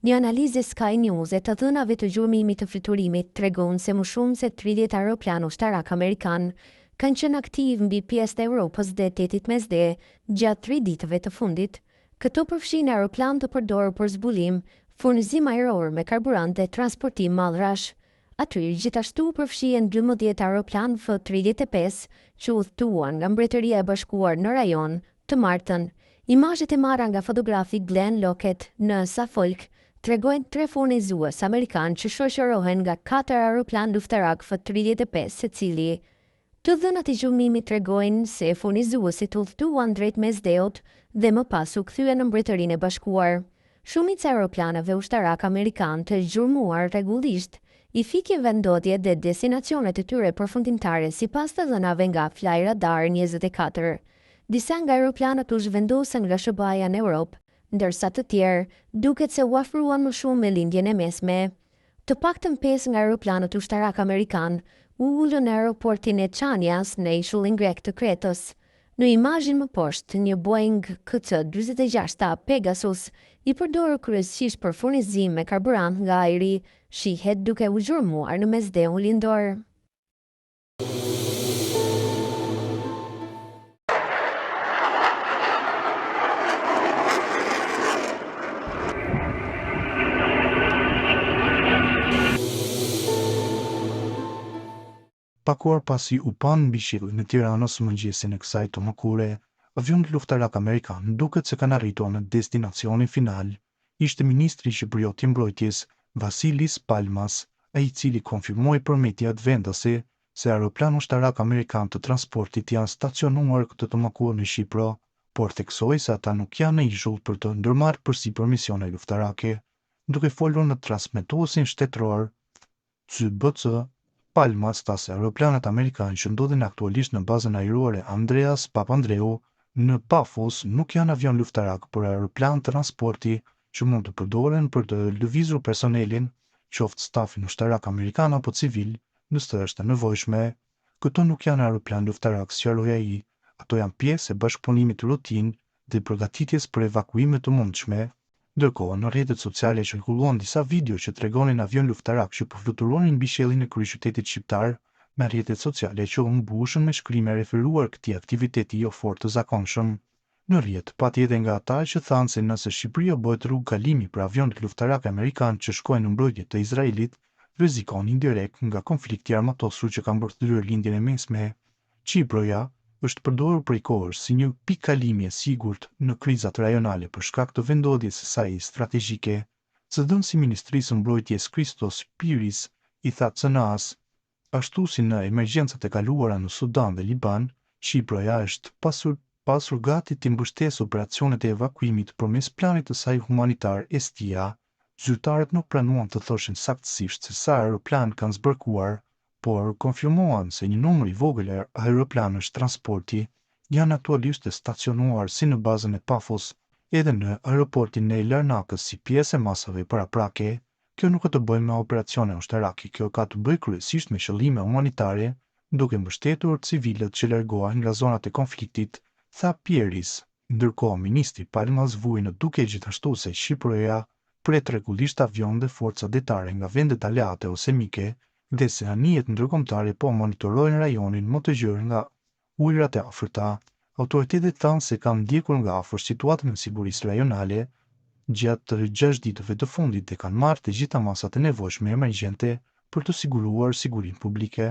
Një analizë e Sky News e të dhënave të gjurmimit të fluturimit tregon se më shumë se 30 aeroplanë ushtarakë amerikanë kanë qenë aktivë mbi pjesë të Europës dhe Detit Mesdhe gjatë tri ditëve të fundit. Këto përfshijnë aeroplanë të përdorur për zbulim, furnizim ajror me karburant dhe transportim mallrash. Aty gjithashtu përfshihen 12 aeroplanë F-35 që udhëtuan nga Mbretëria e Bashkuar në rajon të martën. Imazhet e marra nga fotografi Glenn Lockett në Suffolk tregojnë tre furnizues amerikanë që shoqërohen nga katër aeroplanë luftarakë F-35 secili. Të dhënat e gjurmimit tregojnë se furnizuesit udhëtuan drejt Mesdheut dhe më pas u kthyen në Mbretërinë e Bashkuar. Shumica e aeroplanëve ushtarakë amerikanë të gjurmuar rregullisht i fikin vendndodhjet dhe destinacionet e tyre përfundimtare sipas të dhënave nga Flyradar 24. Disa nga aeroplanët u zhvendosën nga SHBA-ja në Europë, ndërsa të tjerë duket se u afruan më shumë me Lindjen e Mesme. Të paktën pesë nga aeroplanët ushtarakë amerikanë u ulën në aeroportin e Chanias në ishullin grek të Kretës. Në imazhin më poshtë, një Boeing KC 46 A Pegasus, i përdorur kryesisht për furnizim me karburant nga ajri, shihet duke u gjurmuar në Mesdheun Lindor. Pak orë pasi u panë mbi qiellin e Tiranës mëngjesin e kësaj të mërkure, avionët luftarakë amerikanë duket se kanë arritur në destinacionin final. Ishte ministri qipriot i Mbrojtjes, Vasilis Palmas, ai i cili konfirmoi për mediat vendase se aeroplanë ushtarakë amerikanë të transportit janë stacionuar këtë të mërkurë në Qipro, por theksoi se ata nuk janë në ishull për të ndërmarrë përsipër misione luftarake. Duke folur në transmetuesin shtetëror, CBC, Palmas tha se aeroplanët amerikanë që ndodhen aktualisht në bazën ajrore Andreas Papandreou në Pafos nuk janë avionë luftarakë por aeroplanë transporti që mund të përdoren për të lëvizur personelin, qoftë stafin ushtarak amerikan apo civil, nëse është e nevojshme. Këto nuk janë aeroplanë luftarakë, sqaroi ai, ato janë pjesë e bashkëpunimit rutinë dhe përgatitjes për evakuime të mundshme. Ndërkohë, në rrjetet sociale qarkulluan disa video që tregonin avionë luftarakë që po fluturonin mbi qiellin e kryeqytetit shqiptar, me rrjetet sociale që u mbushën me shkrime referuar këtij aktiviteti jo fort të zakonshëm. Në rrjet, pati edhe nga ata që thanë se nëse Shqipëria bëhet rrugë kalimi për avionët luftarakë amerikanë që shkojnë në mbrojtje të Izraelit, rrezikon indirekt nga konflikti i armatosur që ka mbërthyer Lindjen e Mesme. Qiproja është përdorur prej kohësh si një pikë kalimi e sigurt në krizat rajonale për shkak të vendndodhjes së saj strategjike. Zëdhënësi i Ministrisë së Mbrojtjes Christos Piris i tha CNA-s, Ashtu si në emergjencat e kaluara në Sudan dhe Liban, Qiproja është pasur pasur gati t'i mbështesë operacionet e evakuimit përmes planit të saj humanitar Estia. Zyrtarët nuk pranuan të thoshin saktësisht se sa aeroplanë kanë zbarkuar, por konfirmuan se një numër i vogël aeroplanësh transporti janë aktualisht të stacionuar si në bazën e Pafos edhe në aeroportin e Larnakës si pjesë e masave paraprake. Kjo nuk ka të bëjë me operacione ushtarake, kjo ka të bëjë kryesisht me qëllime humanitare, duke mbështetur civilët që largohen nga zonat e konfliktit, tha Pieris. Ndërkohë, ministri Palmas vuri në dukje gjithashtu se Qiproja pret rregullisht avionë dhe forca detare nga vendet aleate ose mike dhe se anijet ndërkombëtare po monitorojnë rajonin më të gjerë nga ujërat e afërta. Autoritetet thanë se kanë ndjekur nga afër situatën e sigurisë rajonale gjatë gjashtë ditëve të fundit dhe kanë marrë të gjitha masat e nevojshme emergjente për të siguruar sigurinë publike.